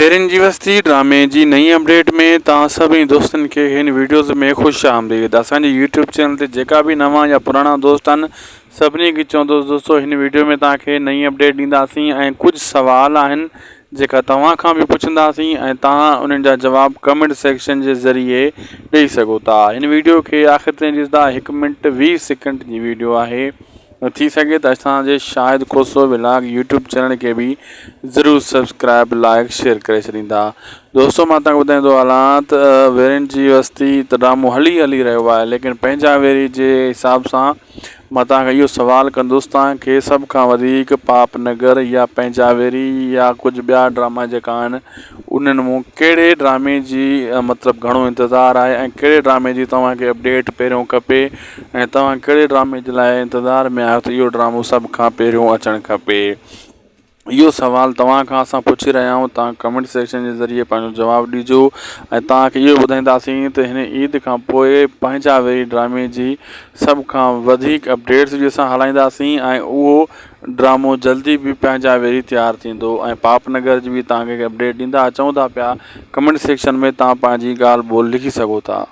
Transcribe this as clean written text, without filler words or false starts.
ويرين جي وستي ڊرامي جي نئين اپڊيٽ ۾ توهان سڀني دوستن کي هن ويڊيوز ۾ خوش آمديد اسان جي يوٽيوب چينل تي جيڪا به نوان يا پراڻا دوست آهن سڀني کي چوندس دوستو هن ويڊيو ۾ توهان کي نئين اپڊيٽ ڏينداسين ۽ ڪجهه سوال آهن جيڪا توهان کان به پڇنداسين ۽ توهان انهن جا جواب ڪمينٽ سيڪشن جي ذريعي ڏئي سگهو ٿا هن ويڊيو کي آخر تائين ڏسندا هڪ منٽ 20 سيڪنڊ جي ويڊيو آهي ٿي سگهي ته اسان جي Shahid Khoso vlog YouTube channel کي به ضرور سبسڪرائب لائڪ شيئر ڪري ڇڏيندا دوستو مان تهان کي ٻڌائيندو هلان ته ويرين جي وستي ته ڊرامو هلي هلي رهيو آهي ليڪن پنهنجا ويري جي حساب سان مان تهان کي اهو سوال ڪندس تهان کي سڀ کان وڌيڪ پاپ نگر يا پنهنجا ويري يا ڪجهه ٻيا ڊراما جيڪا آهن انهن مون ڪهڙي ڊرامي جي مطلب گهڻو انتظار آهي ۽ ڪهڙي ڊرامي جي توهان کي اپڊيٽ پهريون کپي ۽ توهان ڪهڙي ڊرامي جي لاء انتظار ۾ آهيو ته اهو ڊرامو سڀ کان پهريون اچڻ کپي اهو سوال توهان کان اسان پڇي رهيا آهيون توهان ڪمينٽ سيڪشن جي ذريعي پنهنجو جواب ڏجو ۽ توهان کي اهو ٻڌائينداسين ته هن عيد کان پوء پنهنجا ويري ڊرامي جي سڀ کان وڌيڪ اپڊيٽس به اسان هلائينداسين ۽ اهو ڊرامو جلدي به پنهنجا ويري تيار ٿيندو ۽ پاپ نگر جي به توهان کي اپڊيٽ ڏيندا اچون ٿا پيا ڪمينٽ سيڪشن ۾ توهان پنهنجي ڳالهه ٻولهه لکي سگهو ٿا.